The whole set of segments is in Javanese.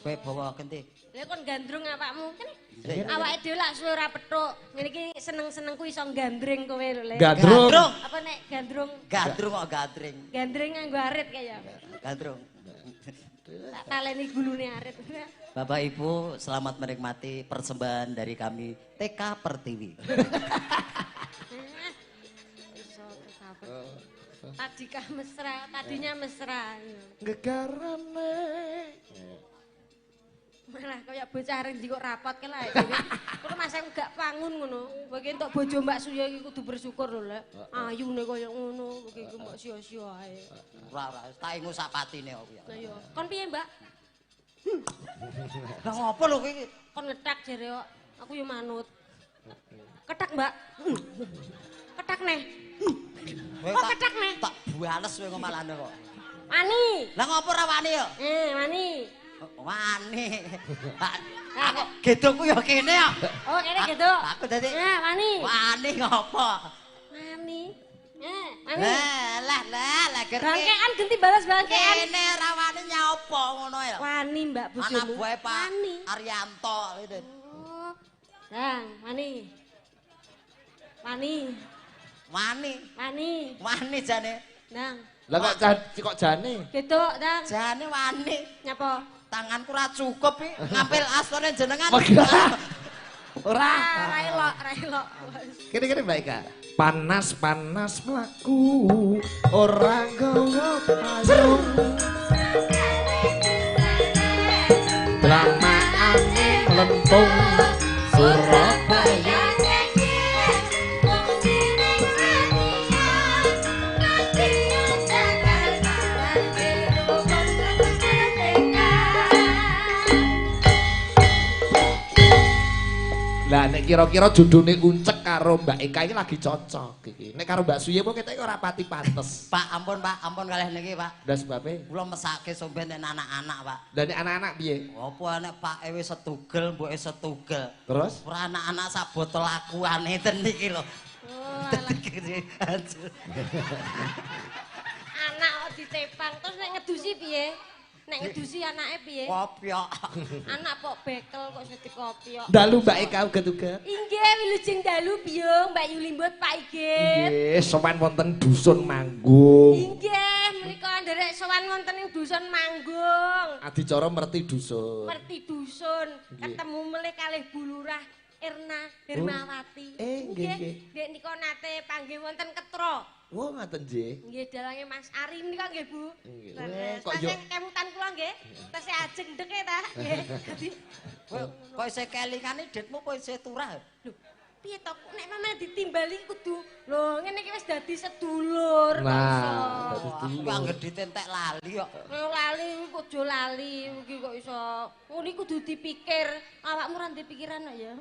Kowe bawa genti. Lha kon gandrung awakmu. Kene. Awake dhewe lak suwe ora petuk. Ngene iki seneng-senengku iso gandring kowe lho, Le. Gandrung. Apa nek gandrung? Gandrung kok gandring. Gandring nganggo arit kaya. Gandrung. Tak taleni gulune arit. Bapak Ibu, selamat menikmati persembahan dari kami TK Pertiwi. Iso TK Pertiwi. Tadikah mesra, tadinya mesra. Gegarane. Malah kaya bocah areng kok rapot ke lah. Kulo mas aku gak pangun ngono. Kowe iki entuk bojo Mbak Suyo iki kudu bersyukur lho, Lek. Ayune kaya ngono, kowe iki mbok sia-sia ae. Ora ora, tak ingu sak patine kok ya. Lah iya. Kon piye, Mbak? Lah ngopo lho kowe iki? Kon ngetak jere kok. Aku yo manut. Ketak, Mbak. Ketak neh. Kok ketak neh? Tak bales kowe malahane kok. Wani. Lah ngopo ora wani yo? Wani. Wani. Aku gedokku ya kene kok. Oh, kene gedok. Aku dadi. Wani. Wani ngopo? Wani. Wani. Lah lah lah gerti. Bangkean genti balas bangkean. Kene ora wani nyaopo ngono ya. Wani Mbak bojomu. Anak buahe Pak Arianto gitu. Oh. Dang, wani. Wani. Wani. Wani. Wani jane. Dang. Lah kok jane? Gedok, Dang. Jane wani. Nyapa? Tanganku ora cukup iki ngampil astone jenengan. Ora. Ora elok, ora elok. Kene-kene Mbak Eka. Panas-panas mlaku ora nggawa payung. Dramaane mlentung Surabaya. Lah nek kira-kira jodone Uncek karo Mbak Eka iki lagi cocok iki. Nek karo Mbak Suye kok keteke ora pati pantes. Pak, ampun Pak, ampun kalih niki Pak. Lah sebabe? Kula mesake somben nek anak-anak Pak. Lah nek anak-anak piye? Apa nek pake wis setugel, mboke setugel. Terus? Ora anak-anak sak botol akuane ten niki lho. Oh, anak kok ditepang terus nek ngedusi piye? Nek ngedusi anake piye? Kopyok. Anak pok bekel kok dadi kopyok. Dalu Mbak Eka uga-uga. Inggih, wilujeng dalu Biyung, Mbak Yulimbut, Pak Igit. Nggih, sowan wonten dusun Manggung. Inggih, menika nderek sowan wonten ing dusun Manggung. Adicara merti dusun. Merti dusun, ketemu melih kalih Bu Lurah Erna Hermawati. Nggih, nggih. Nggih nika nate panggih wonten Ketro. Wah, ngaten nggih. Nggih dalange Mas Ari menika nggih, Bu. Nggih. Kok yo kemutan kula nggih. Tesih ajeng ndeke ta, nggih. Dadi kok isih kelingane ditmu apa isih turah? Lho, piye to nek mamane ditimbali kudu lho ngene iki wis dadi sedulur kok iso. Nah, dadi sedulur. Aku anggere ditentek lali kok. Lali kudu lali iki kok iso. Ngono iki kudu dipikir. Awakmu ora ndek pikiran kok ya.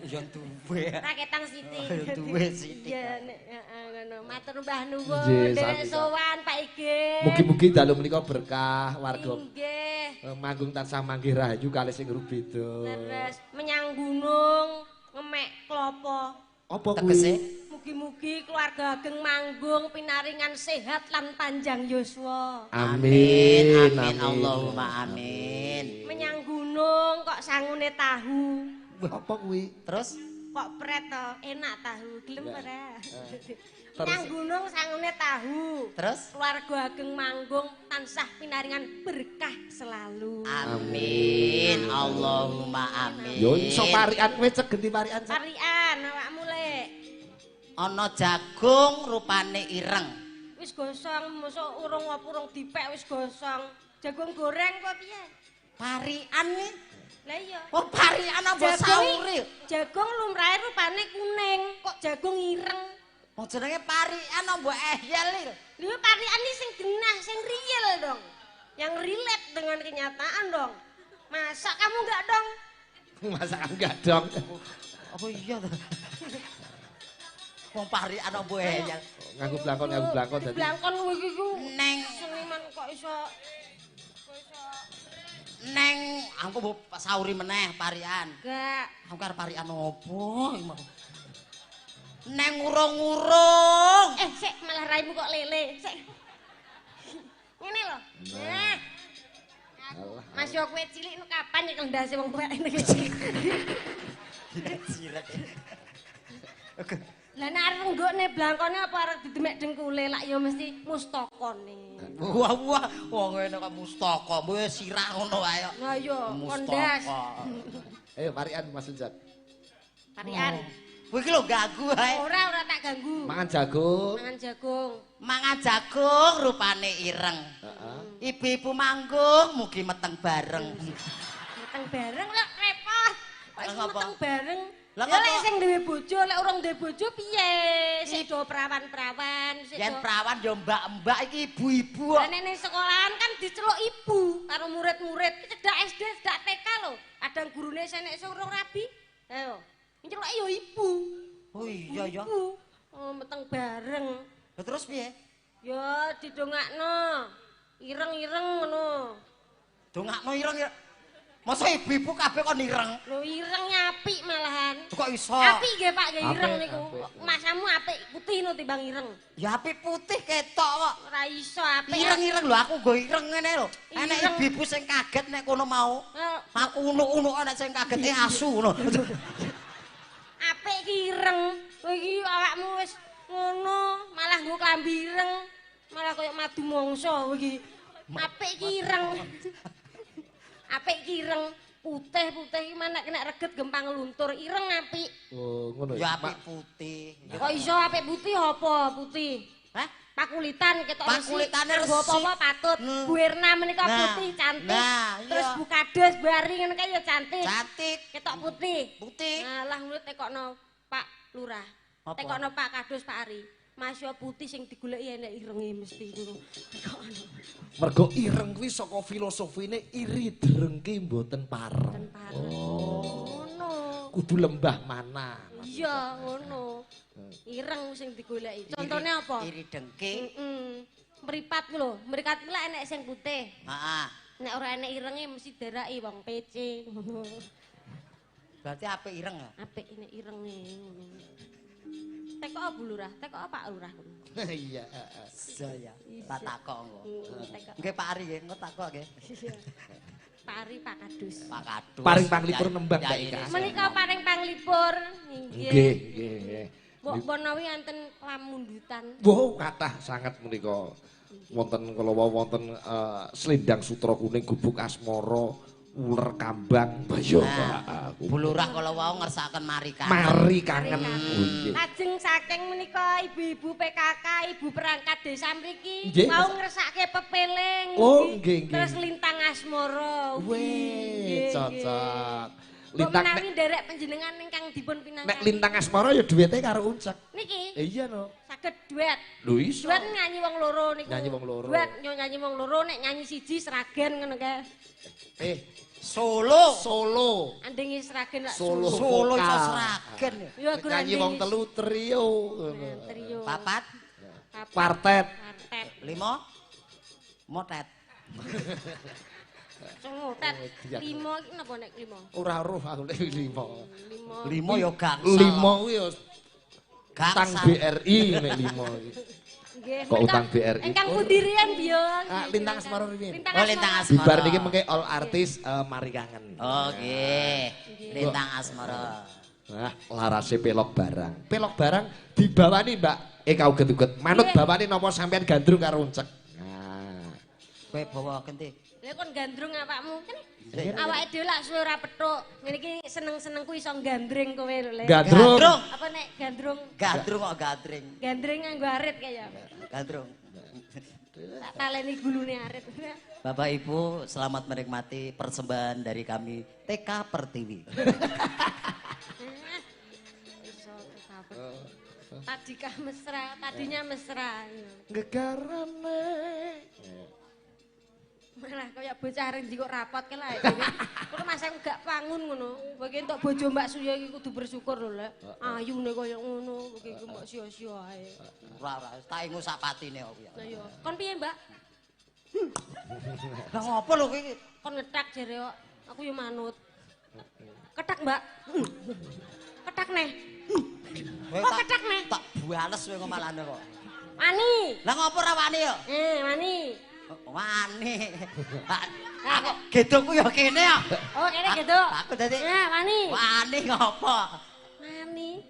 Ya duwe. Raketang sithik. Ya duwe sithik. Ya nek heeh ngono. Matur mbah nuwun. Nderek sowan Pak Igit. Mugi-mugi dalu menika berkah warga. Nggih. Manggung tansah manggih rahayu kalih sing rubeda. Leres menyang gunung ngemek klopo. Apa kuwi? Mugi-mugi keluarga ageng Manggung pinaringan sehat lan panjang yuswa. Amin. Amin, amin. Allahumma amin. Menyang gunung kok sangune tahu. Apa kuwi? Terus kok pret to, enak tahu, gelem ora? Menyang gunung sangune tahu. Terus keluarga ageng Manggung tansah pinaringan berkah selalu. Amin. Allahumma amin. Yo iso parikan kowe cek genti parikan. Parikan awakmu lek. Ana jagung rupane ireng. Wis gosong, mosok urung apa urung dipek wis gosong. Jagung goreng kok piye? Parikan nih. Lah iya. Oh parikan apa sauri? Jagung lumrahe rupane kuning, kok jagung ireng. Wong jenenge parikan mbok eyel iki. Lho parikan iki sing genah, sing real dong. Yang relate dengan kenyataan dong. Masa kamu enggak dong? Masa kamu enggak dong? Apa iya to? Wong parikan mbok eyel. Nganggo blangkon, nganggo blangkon dadi. Blangkon kowe iki ku neng seniman kok iso neng aku mbok sauri meneh parikan. Enggak. Aku arep parikan opo iki mau. Neng urung-urung. Sik malah raimu kok lele. Sik. Ngene lho. Nah. Mas yo kowe cilik nu kapan nyekel ndase wong tuwek ngene iki. Jiret. Lah nek arep nggokne blangkone apa arep didemek dengkule lak ya mesti mustakane. Wah wah wong ngene kok mustaka, mbok sirah ngono wae kok. Lah iya, kondas. Ayo parikan Mas Unjak. Parikan. Kowe iki lho ganggu ae. Ora, ora tak ganggu. Mangan jagung. Mangan jagung. Mangan jagung rupane ireng. Heeh. Ibu-ibu manggung mugi meteng bareng. Meteng bareng lho repot. Kok iso meteng bareng? Lah lek sing duwe bojo, lek urung duwe bojo piye? Sik do prawan-prawan, sik yen prawan ya mbak-mbak iki ibu-ibu kok. Lah nek ning sekolahan kan diceluk ibu karo murid-murid. Cedak SD, cedak TK lho. Kadang gurune senek sing urung rabi. Ayo. Nceluke ya ibu. Oh iya ya. Oh meteng bareng. Lah terus piye? Ya didongakno. Ireng-ireng ngono. Dongakno ireng. Masa ibu-ibu kabeh kon ireng? Lho ireng apik malahan. Kok iso? Apik nggih Pak, nggih ireng niku. Masamu apik putih no timbang ireng. Ya apik putih ketok kok. Ora iso apik. Ireng-ireng lho aku nggo ireng ngene lho. Enek ibu-ibu sing kaget nek kono mau. Aku unuk-unuk nek sing kaget asu ngono. Apik ki ireng. Kowe iki awakmu wis ngono, malah nggo klambi ireng. Malah koyo madu mangsa kowe iki. Apik ki ireng. Apik ki ireng, putih-putih iki nek kena reget gampang luntur, ireng apik. Oh, ngono ya. Ya apik putih. Kok iso apik putih apa putih? Hah? Pakulitan ketok resik. Pakulitane resik. Apa-apa patut. Bu Erna menika putih cantik. Nah, iya. Terus Bu Kades Bu Ari ngono kae ya cantik. Cantik. Ketok putih. Putih. Nah, lah ngono tekokno Pak Lurah. Tekokno Pak Kadus Pak Ari. Mas yo putih sing digoleki enek irenge mesti ngono. Tekokno. Mergo ireng kuwi saka filosofine iri drengki mboten pareng. Oh. Ngono. Kudu lembah mana. Iya, ngono. Ireng sing digoleki. Contone apa? Iri dengki. Heeh. Mripat ku lho, mripat ku lek enek sing putih. Heeh. Nek ora enek irenge mesti daraki wong PC ngono. Berarti apik ireng ya? Apik enek irenge ngono. Tekok Bu Lurah, tekok Pak Lurah. Iya, heeh. Iya ya. Tak takok engko. Nggih Pak Ari nggih, engko takok nggih. Pak Ari Pak Kadus. Pak Kadus. Paring panglipur nembang Mbak Ika. Menika paring panglipur. Nggih. Nggih, nggih. Mbok menawi enten pamundutan. Wow, kathah sanget menika. Wonten kala wau wonten selendang sutra kuning, gubuk asmara, uler kambang. Yo aku. Bu Lurah kala wau ngersakaken mari kangen. Mari kangen. Lajeng saking menika ibu-ibu PKK, ibu perangkat desa mriki mau ngersake pepeling. Oh, nggih nggih. Terus lintang asmara. Weh, cocok. Lintang menawi nderek panjenengan ingkang dipun pinangkani. Nek lintang asmara ya duwete karo Uncek. Niki. Iya no. Saged duet. Lho iso. Duet nyanyi wong loro niku. Nyanyi wong loro. Duet nyanyi wong loro nek nyanyi siji Sragen ngono kae. Solo. Solo. Andingi Sragen lak Solo. Solo iso Sragen. Ya nyanyi wong telu trio. Trio. Papat. Partet. Partet. 5. Motet. Motet. 5 iki napa nek 5? Ora roh aku nek 5. 5 ya gangsal. 5 kuwi ya utang BRI nek 5 iki. Nggih. Kok utang BRI? Ingkang pundi riyen, Biyo? Lintang Asmara riyen. Oh, Lintang Asmara. Bibar niki mengke all artis mari kangen. Oh, nggih. Lintang Asmara. Nah, larase pelok barang. Pelok barang dibawani, Mbak. Eka uget-uget. Manut bawane napa sampean gandrung karo Uncek. Nah. Kowe bawa genti. Lha kon gandrung awakmu. Awake dhewe lak suwe ora petuk. Ngene iki seneng-senengku iso gandring kowe lho, Le. Gandrung. Apa nek gandrung? Gandrung kok gandring. Gandring nganggo arit kaya. Gandrung. Tak taleni gulune arit. Bapak Ibu, selamat menikmati persembahan dari kami TK Pertiwi. Iso TK Pertiwi. Tadikah mesra, tadinya mesra. Gegarane. Malah kaya bocah arep njikuk rapot ke lah dhewe. Kulo mas aku gak pangun ngono. Kowe iki entuk bojo Mbak Suyo iki kudu bersyukur lho, Lek. Ayune kaya ngono, kowe iki mbok sia-sia ae. Ora ora, tak ingu sak patine kok ya. Lah iya. Kon piye, Mbak? Lah ngopo lho kowe iki? Kon ngetak jere kok. Aku yo manut. Ketak, Mbak. Ketak neh. Kok ketak neh? Tak bales kowe kok malane kok. Wani. Lah ngopo ora wani yo? Wani. Wani. Aku gedokku ya kene kok. Oh, kene gedok. Aku dadi. Ya, wani. Wani ngopo? Wani.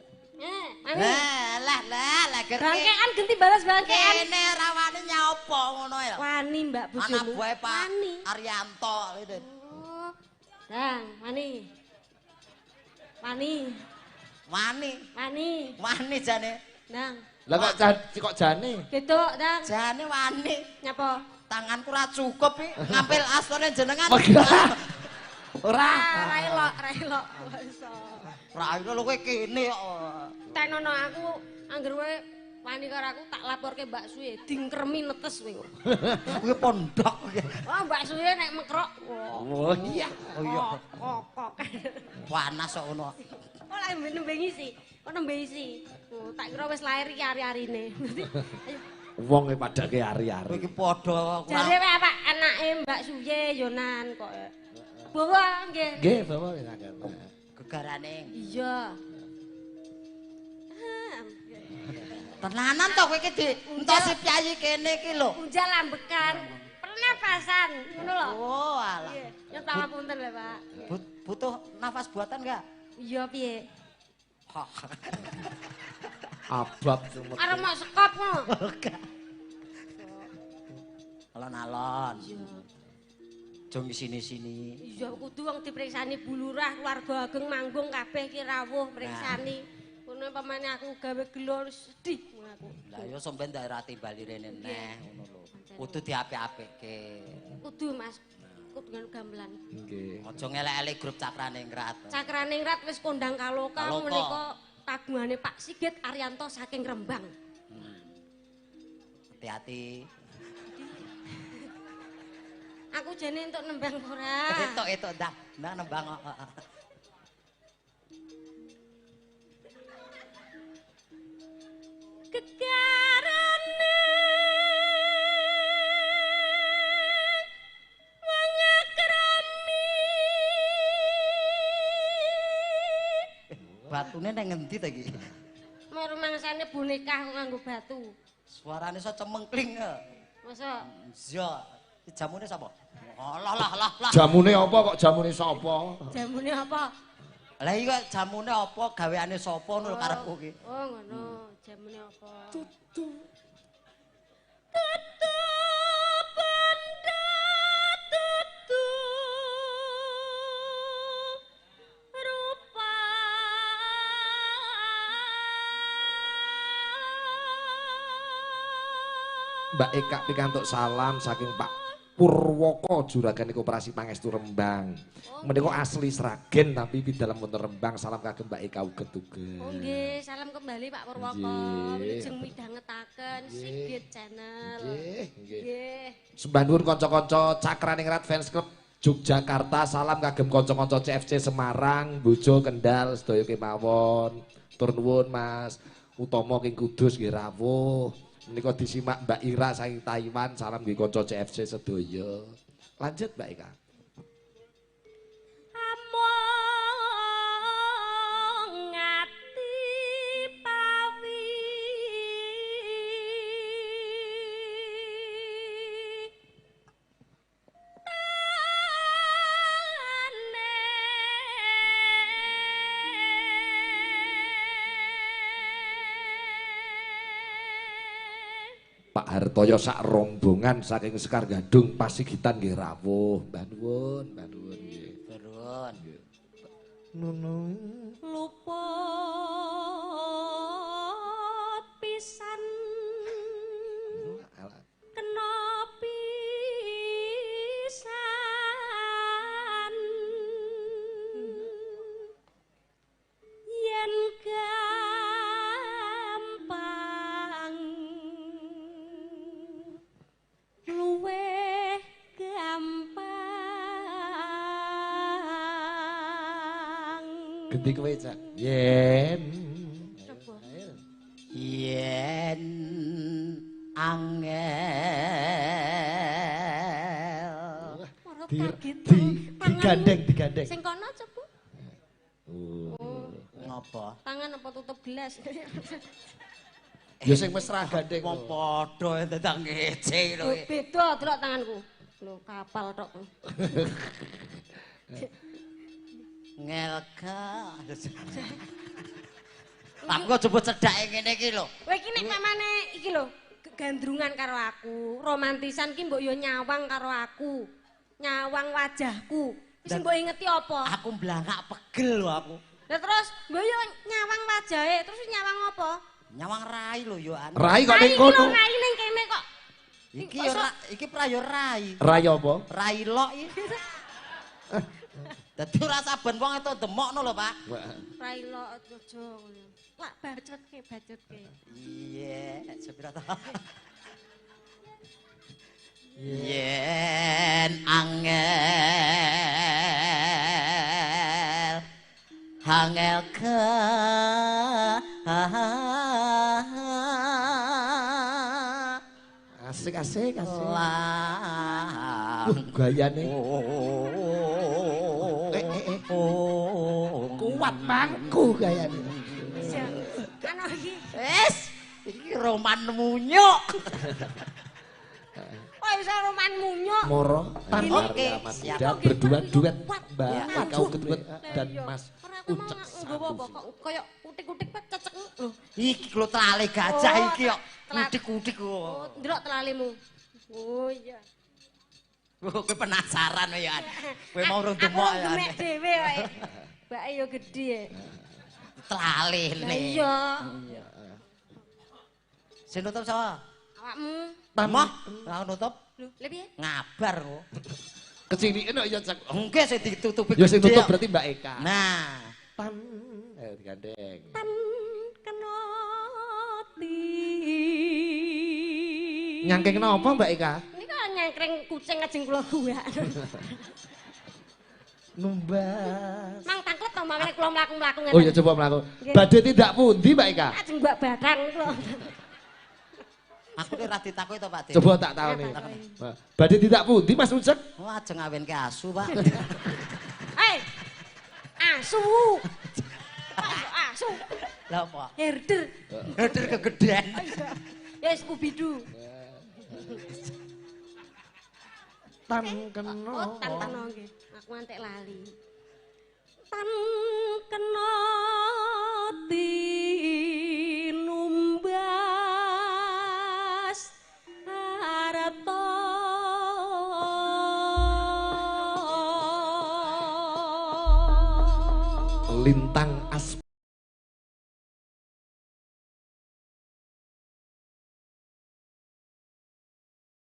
Wani. Lah, lah, lah gerke. Bangkean genti balas bangkean. Kene ra wani nyaopo ngono ya. Wani Mbak bojomu. Anak buahe Pak Aryanto gitu. Oh. Dang, wani. Wani. Wani. Wani. Wani jane. Dang. Lah kok jane? Gedok, Dang. Jane wani. Nyapa? Tanganku ra cukup iki ngampil astone jenengan. Ora. Ra elok, ra elok. Iso. Ra elok lho kowe kene kok. Tenono aku angger kowe wani karo aku tak laporke Mbak Suye dingkremi netes kowe. Kuwi pondok. Wah, Mbak Suye nek mekrok. Oh iya. Oh iya. Kok. Panas kok ngono. Oh lek nembe ngisi. Kok nembe isi. Oh, tak kira wis lair iki ari-arine. Ayo. Wong e padake ari-ari. Kowe iki padha jare apa anake Mbak Suye yonan kok. Bawa nggih. Nggih, bawa nggih. Gegarane. Iya. Tenanan to kowe iki dientosi piyayi kene iki lho. Unjal ambekan, pernapasan ngono lho. Oh, alah. Nggih, nyuwun punten lho, Pak. Butuh nafas buatan enggak? Iya, piye? Abab sumet. Arep mok sekop ngono. Alon-alon. Iya. Aja ngisini-sini. Iya kudu wong dipriksani Bu Lurah, keluarga ageng manggung kabeh iki rawuh mriksani. Ngono pamane aku gawe gelo sedih ngono aku. Lah ya sampean ndak ra timbali rene neh ngono lho. Kudu diapik-apikke. Kudu Mas. Kudu nganu gamelan. Nggih. Aja ngelek-elek grup Cakraningrat. Cakraningrat wis kondang kaloka menika tagungane Pak Sigit Aryanto saking Rembang. Hati-hati. Aku jane entuk nembang ora. Entuk ndang, ndang nembang kok. Gegarane wong akrami. Batune nang ngendi ta iki? Rumangsane boneka kok nganggo batu. Suarane iso cemengkling. Masa? Iya. Jamune sapa? Alah lah lah lah. Jamune apa kok jamune sapa? Jamune apa? Lah iki kok jamune apa gaweane sapa ngono lho karepku iki. Oh ngono, jamune apa? Tutu. Tutu benda tutu rupa. Mbak Eka pikantuk salam saking Pak Purwoko juragane Koperasi Pangestu Rembang. Menika asli Sragen tapi pidalem wonten Rembang. Salam kagem Mbak Eka uget-uget. Oh nggih, salam kembali Pak Purwoko. Wilujeng midhangetaken Sigit Channel. Nggih, nggih. Nggih. Sembah nuwun kanca-kanca Cakraningrat Fans Club Yogyakarta, salam kagem kanca-kanca CFC Semarang, Bojo Kendal sedaya kemawon. Tur nuwun Mas Utomo king Kudus nggih rawuh. Menika disimak Mbak Ira saking Taiwan, salam nggih kanca CFC sedaya. Lanjut Mbak Eka. Among ati pawi tane Pak Hartoyo sak rombongan saking Sekar Gadung Pasigitan nggih rawuh. Mbah nuwun, mbah nuwun nggih. Nuwun. Nunu luput pisan kena pisan yen gampang luweh gampang. Ganti kowe, Cak. Yen yen angel digandeng, digandeng. Sing kono coba. Oh. Ngopo? Tangan apa tutup gelas? Ya sing mesra gandeng. Wong padha dadak ngece lho. Beda delok tanganku. Lho kapal tok. Ngelka. Aku kok coba cedhake ngene iki lho. Kowe iki nek pamane iki lho gandrungan karo aku, romantisan ki mbok yo nyawang karo aku. Nyawang wajahku. Wis mbok ingeti apa? Aku mblangak pegel lho aku. Lah terus mbok yo nyawang wajahe, terus nyawang apa? Nyawang rai lho yo anu. Rai kok ning kono. Rai ning kene kok. Iki yo iki prayo rai. Rai apa? Rai lok iki. Dadi ora saben wong itu demokno lho, Pak. Rai lok aja ngono. Lak bacotke, bacotke. Iya, sepira ta. Yen angel angel ke asik asik asik. Gayane. Kuat mangku gayane. Ano iki? Wis, iki roman munyuk. Oh, iso roman munyuk. Moro tanpa siap berdua duet Mbak Eka Uget dan Mas Ucek satu. Kok koyo utik-utik cecek lho. Iki lho telale gajah iki kok. Utik-utik kok. Oh, ndelok telalimu. Oh iya. Kowe penasaran ya. Kowe mau rung demok ya. Aku demek dhewe wae. Mbake yo gedhe. Telalene. Iya. Sing nutup sapa? Awakmu. Moh, ora nutup. Lho, lha piye? Ngabar kok. Keciliken kok ya, Cak. Nggih sing ditutupi. Ya sing nutup berarti Mbak Eka. Nah, tan digandeng. Tan kena ti. Nyangking napa Mbak Eka? Nika nyangkring kucing ajeng kula guwak. Numbas. Mang tangklet to mawon kula mlaku-mlaku ngeten. Oh ya coba mlaku. Badhe tindak pundi Mbak Eka? Ajeng mbak batang kula. Aku ora ditakoki to Pak. Coba tak tahu nih. Badhe tindak pundi Mas Ucek? Oh ajeng ngawinke asu, Pak. Hei. Asu. Asu. Lah apa? Herder. Herder kegedean. Ya Scooby-Doo. Tan kena. Oh, tan kena nggih. Aku ngantek lali. Tan kena tinumbas harta. Lintang asmara.